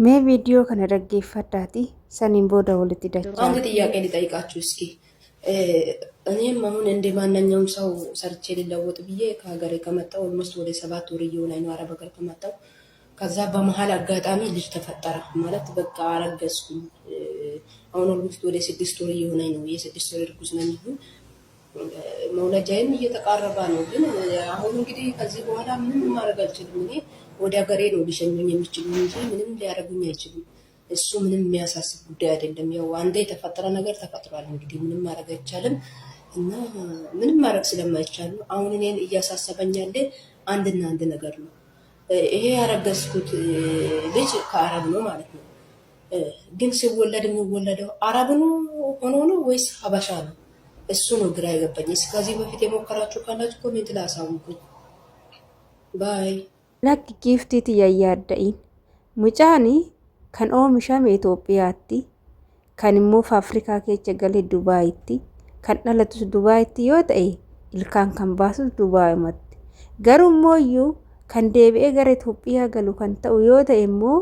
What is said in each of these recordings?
Mee viidiyoo kana dhaggeeffadhaatii saniin booda walitti አንድ dachaana. ጥያቄ ልጠይቃችሁ እስኪ። እኔም አሁን እንደ ማንኛውም ሰው ሰርቼ ልለወጥ ብዬ ከሀገሬ ከመጣሁ ኦልሞስት ወደ 7 ወር እየሆነኝ ነው፣ አረብ ሀገር ከመጣሁ። ከዛ በመሀል አጋጣሚ ልጅ ተፈጠረ፣ ማለት በቃ አረገዝኩኝ። አሁን ኦልሞስት ወደ 6 ወር እየሆነኝ ነው። የ6 ወር እርጉዝ ነኝ። መውለጃዬም እየተቃረበ ነው። ግን አሁን እንግዲህ ከዚህ በኋላ ምንም ማድረግ አልችልም። እኔ ወደ ሀገሬ ነው ሊሸኙኝ የሚችሉ እንጂ ምንም ሊያደርጉኝ አይችሉም። እሱ ምንም የሚያሳስብ ጉዳይ አይደለም። ያው አንዴ የተፈጠረ ነገር ተፈጥሯል። እንግዲህ ምንም ማድረግ አይቻልም እና ምንም ማድረግ ስለማይቻል ነው አሁን እኔን እያሳሰበኝ ያለ አንድና አንድ ነገር ነው። ይሄ ያረገዝኩት ልጅ ከአረብ ነው ማለት ነው። ግን ሲወለድ የሚወለደው አረብ ነው ሆኖ ነው ወይስ ሀበሻ ነው? እሱ ነው ግራ የገባኝ። እስከ ከዚህ በፊት የሞከራችሁ ካላችሁ ኮሜንት ላይ አሳውቁኝ። ባይ። Lakki giiftii tiyya hin yaadda'in. Mucaan kan oomishame Itoophiyaatti, kan immoo faafrikaa keessa gale Dubaayitti, kan dhalatus Dubaayitti yoo ta'e ilkaan kan baasus Dubaayumatti. Garuu immoo iyyuu kan deebi'ee gara Itoophiyaa galu kan ta'u yoo ta'e immoo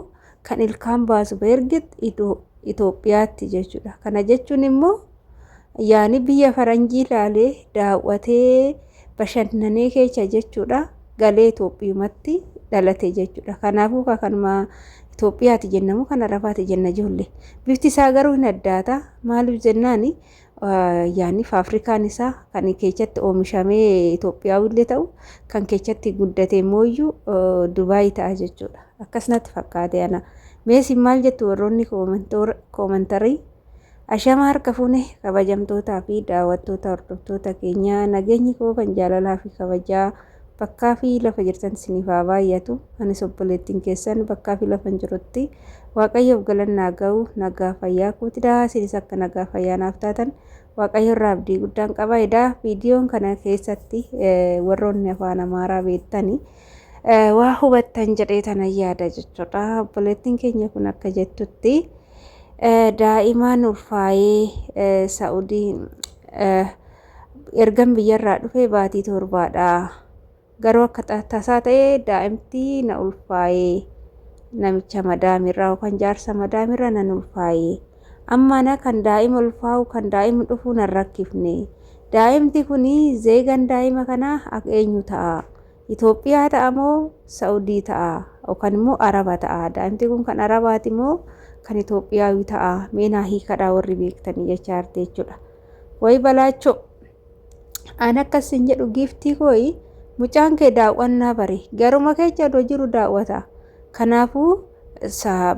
kan ilkaan baasu beergit Itoophiyaatti jechuudha. Kana jechuun immoo yaani biyya faranjii ilaalee daawwatee bashannanee keessa jechuudha galee Itoophiyumatti dhalate jechuudha. Kanaafuu kanuma Itoophiyaati jennamu kan Arabaati jenna ijoollee. Bifti isaa garuu hin addaata. Maaliif jennaani yaani faafrikaan isaa kan keessatti oomishamee Itoophiyaawillee ta'u kan keessatti guddate immoo Dubaay ta'a jechuudha. Akkas natti fakkaate ana. Mee isin maal jettu warroonni koomantarii? Ashama harka fuune kabajamtootaa fi daawwattoota hordoftoota keenyaa, nageenyi koo kan jaalalaa fi kabajaa bakkaa fi lafa jirtan isiniif haa baay'atu. Anis obboleettiin keessan bakkaa fi lafa hin jirutti Waaqayyoof galannaa ga'u nagaa fayyaa kootidha. Isinis akka nagaa fayyaa naaf taatan Waaqayyo irraa abdii guddaan qaba. Edaa viidiyoon kana keessatti warroonni afaan Amaaraa beektani waa hubattan jedhee tana yaada jechuudha. Obboleettiin keenya kun akka jettutti daa'imaan ulfaayee Sa'udii ergan biyyarraa dhufee baatii 7dha. Garuu akka tasaa ta'ee daa'imti na ulfaayee namicha madaamirraa yookaan jaarsa madaamirraa nan ulfaayee. Amma ana kan daa'ima ulfaa'u kan daa'ima dhufuu nan rakkifne. Daa'imti kun zeegan daa'ima kanaa eenyu ta'a? Itoophiyaa ta'a moo Sa'udii ta'a? Yookaan immoo Araba ta'a? Daa'imti kun kan Arabaati moo kan Itoophiyaawii ta'a? Mee naa hiikadhaa warri beektanii jechaa jirti jechuudha. Wayi balaachoo! An akkas hin jedhu giiftii kooyi, mucaan kee daawwannaa bare garuma keessa odoo jiru daawwata. Kanaafuu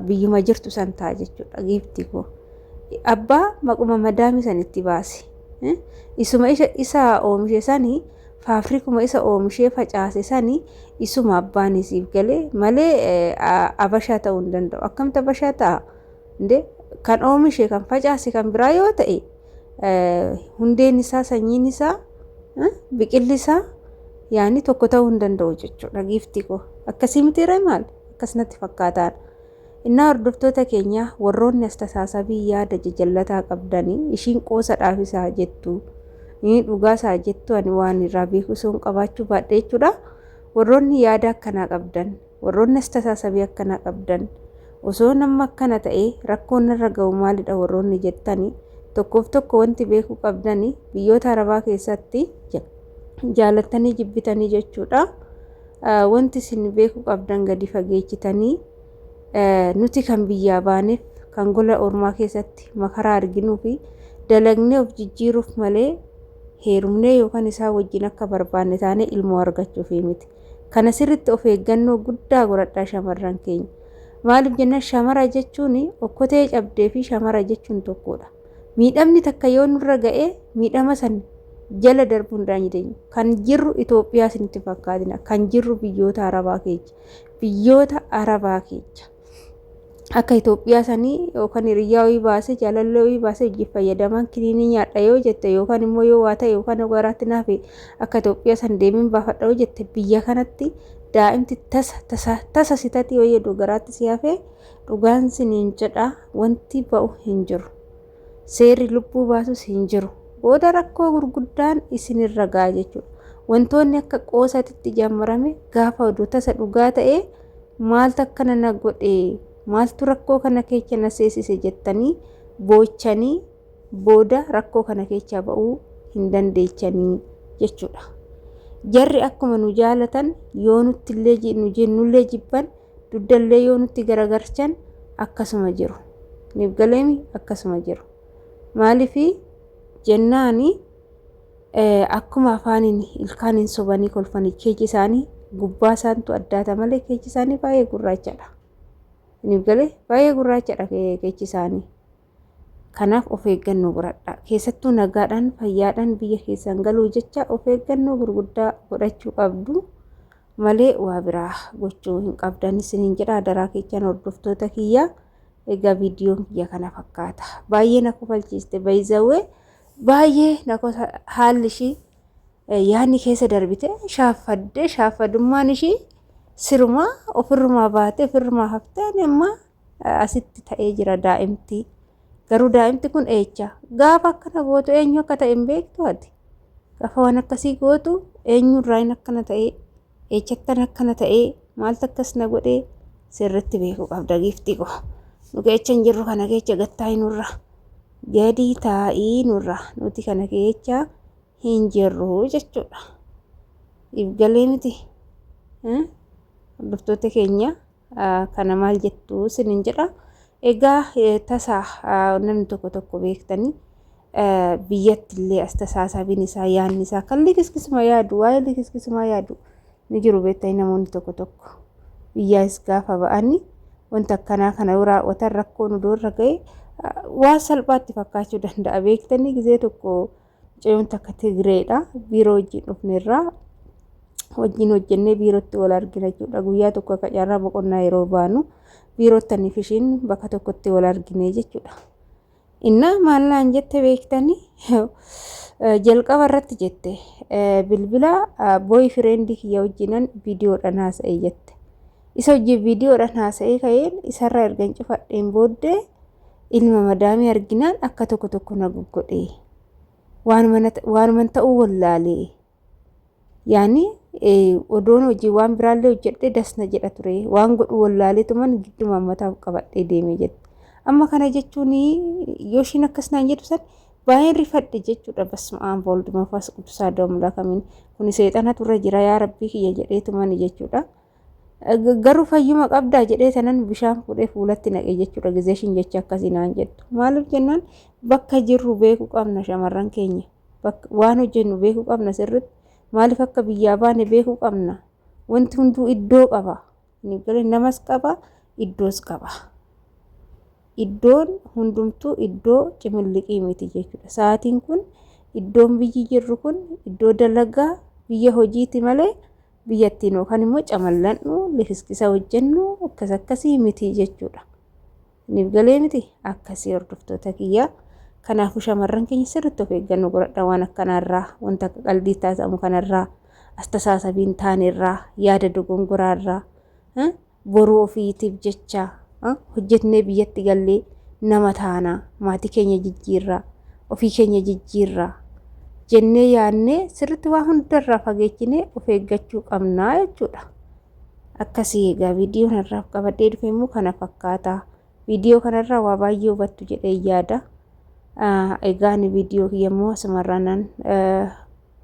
biyyuma jirtu san ta'a jechuudha giiftii koo. Abbaa maquma madaamii san itti baasi. Isuma isa oomishe sani, faafrikuma isa oomishee facaase sani isuma abbaan isiif galee malee abashaa ta'uu hin danda'u. Akkamitti abashaa ta'a? Inde kan oomishe kan facaase kan biraa yoo ta'e hundeen isaa, sanyiin isaa, biqilli isaa yaani tokko ta'uu hin danda'u jechuudha giiftii koo. Akkasii mitiiree maal? Akkas natti fakkaataan. Innaa hordoftoota keenya warroonni as tasaasabii yaada jajallataa qabdanii ishiin qoosadhaaf isaa jettu dhugaa isaa jettu ani waan irraa beeku osoo hin qabaachuu baadhe jechuudha. Warroonni yaada akkanaa qabdan, warroonni as tasaasabii akkanaa qabdan, osoo nama akkana ta'ee rakkoon narra ga'u maalidha warroonni jettani, tokkoof tokko wanti beekuu qabdani biyyoota Arabaa keessatti jaalattanii jibbitanii jechuudha. Wanti isin beekuu qabdan gadi fageechitanii nuti kan biyyaa baaneef kan gola ormaa keessatti makaraa arginuu fi dalagnee of jijjiiruuf malee heerumnee yookaan isaa wajjin akka barbaanne taanee ilmoo argachuuf miti. Kana sirriitti of eeggannoo guddaa godhadhaa shamarran keenya. Maaliif jennaan shamara jechuun okkotee cabdee fi shamara jechuun tokkodha. Miidhamni takka yoo nurra ga'e miidhama san jala darbuu hin dandeenyu. Kan jirru Itoophiyaa isinitti fakkaatina. Kan jirru biyyoota Arabaa keessa. Biyyoota Arabaa keessa. Akka Itoophiyaa sanii yookaan hiriyyaa wayii baasee jaalallee wayii baasee hojii fayyadamaan kiniinii nyaadha yoo jette yookaan immoo yoo waa ta'e yookaan garaatti naafe akka Itoophiyaa san deemeen baafadha yoo jette, biyya kanatti daa'imti tasa tasa tasa si tatii wayii oduu garaatti si hafe dhugaan siniin jedha wanti ba'u hin jiru. Seerri lubbuu baasus hin jiru. Booda rakkoo gurguddaan isinirra ga'a jechuudha. Wantoonni akka qoosatitti jammarame gaafa oduu tasa dhugaa ta'ee maaltu akkana na godhe? Maaltu rakkoo kana keessa na seensise jettanii boochanii booda rakkoo kana keessaa ba'uu hin dandeechanii jechuudha. Jarri akkuma nu jaalatan yoo nuttillee nu jennullee jibban duddallee yoo nutti garagarchan akkasuma jiru. Niif galeemi akkasuma jiru. Maaliifi jennaani akkuma afaaniin ilkaaniin sobanii kolfanii keechi isaanii gubbaa isaantu addaata malee keechi isaanii baay'ee gurraachadha. Niif galee baay'ee gurraachadha keechi isaanii. Kanaaf of eeggannoo godhadha. Keessattuu nagaadhaan fayyaadhaan biyya keessan galuu jecha of eeggannoo gurguddaa godhachuu qabdu malee waa biraa gochuu hin qabdan isiniin jedha adaraa keessan hordoftoota kiyyaa. Egaa viidiyoon kiyya kana fakkaata. Baay'ee na kofalchiiste bayizawwee baay'ee na haalli ishii yaadni keessa darbite shaaffaddee shaaffadummaan ishii sirumaa ofirrumaa baatee ofirrumaa haftee ani amma asitti ta'ee jira daa'imti. Garuu daa'imti kun eecha gaafa akkana gootu eenyu akka ta'e hin beektu ati. Gaafa waan akkasii gootu eenyurraa hin akkana ta'ee eechattan akkana ta'ee maaltu akkas na godhee sirriitti beekuu qabda giiftii koo. Nu keessa hin jirru kana keessa gattaa'ii nurra. Gadi taa'ii nurra nuti kana keessa hin jirru jechuudha. Galee miti. Hordoftoota keenya kana maal jettu isiniin jedha. Egaa tasaa namni tokko tokko beektanii biyyatti illee as tasaasabiin isaa yaadni isaa kan likiskisuma yaadu waa'ee likiskisumaa yaadu ni jiru beektanii namoonni tokko tokko biyyaas gaafa ba'anii wanta akkanaa kana yoo raawwatan rakkoon odoorra ga'e waan salphaatti fakkaachuu danda'a beektanii gizee tokko mucayyoon takka Tigireedha biiroo wajjin dhufnerraa wajjin hojjennee biirootti wal argina jechuudha guyyaa tokko akka carraa boqonnaa yeroo baanu biiroottaniif ishiin bakka tokkotti wal argine jechuudha. Innaa maal naan jette beektanii jalqaba irratti jette bilbila boyfriend kiyya wajjinan viidiyoodhaan haasa'e jette. Isa wajjin viidiyoodhaan haasa'ee ka'een isarraa ergan cufadheen booddee ilma madaamii arginaan akka tokko tokko na goggodhe. Waanuman ta'uu wallaalee. Yaani odoon hojii waan biraallee hojjedhee dasna jedha ture. Waan godhu wallaaleetuman gidduma mataa qabadhee deeme jette. Amma kana jechuun yoo ishiin akkas naan jedhu san baay'een rifadhe jechuudha. Basma aab ወልድ መንፈስ ቅዱስ አሐዱ አምላክ አሜን። Kun seexanatu irra jira yaa rabbii kiyya jedheetuman jechuudha. Garuu fayyuma qabdaa jedhee sanan bishaan fuudhee fuulatti naqe jechuudha. Gizee ishiin jecha akkasii naan jettu. Maaliif jennaan bakka jirru beekuu qabna shamarran keenya. Waan hojjennu beekuu qabna sirriitti. Maaliif akka biyyaa baane beekuu qabna. Wanti hunduu iddoo qaba. Namas qaba, iddoos qaba. Iddoon hundumtuu iddoo cimilliqii miti jechuudha. Sa'aatiin kun iddoon biyyi jirru kun iddoo dalagaa biyya hojiiti malee biyyattiin yookaan immoo camallannu likiskisa hojjennu akkas akkasii miti jechuudha. Niif galee miti akkasii hordoftoota kiyyaa. Kanaafuu shamarran keenya sirriitti of eeggannoo godhadha waan akkanaarraa wanta akka qalbii taasifamu kanarraa as tasaasabiin taanerraa yaada dogongoraarraa boruu ofiitiif jecha hojjetnee biyyatti gallee nama taanaa maatii keenya jijjiirraa ofii keenya jijjiirraa jennee yaadnee sirriitti waa hundarraa fageechinee of eeggachuu qabnaa jechuudha. Akkasii egaa viidiyoo kanarraaf qabadhee dhufe immoo kana fakkaata. Viidiyoo kanarraa waa baay'ee hubattu jedhee yaada. Egaa ani viidiyoo kiyya immoo asumarraanan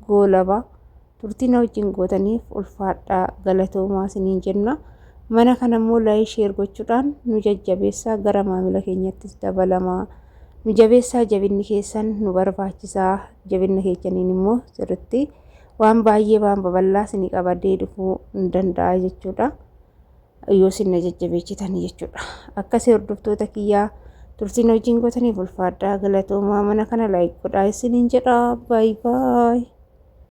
goolaba. Turtii na wajjin gootaniif ulfaadhaa galatoomaa isiniin jenna. Mana kana immoo like share gochuudhaan nu jajjabeessaa gara maamila keenyattis dabalamaa. Nu jabeessaa jabinni keessan nu barbaachisaa jabinna keessaniin immoo sirriitti waan baay'ee waan babal'aa isinii qabadee dhufuu hin danda'a jechuudha. Yoo isin na jajjabeessitan jechuudha. Akkasii hordoftoota kiyyaa turtiin wajjin gootaniif ulfaadhaa galatoomaa mana kana like godhaa isiniin jedha. Bye bye.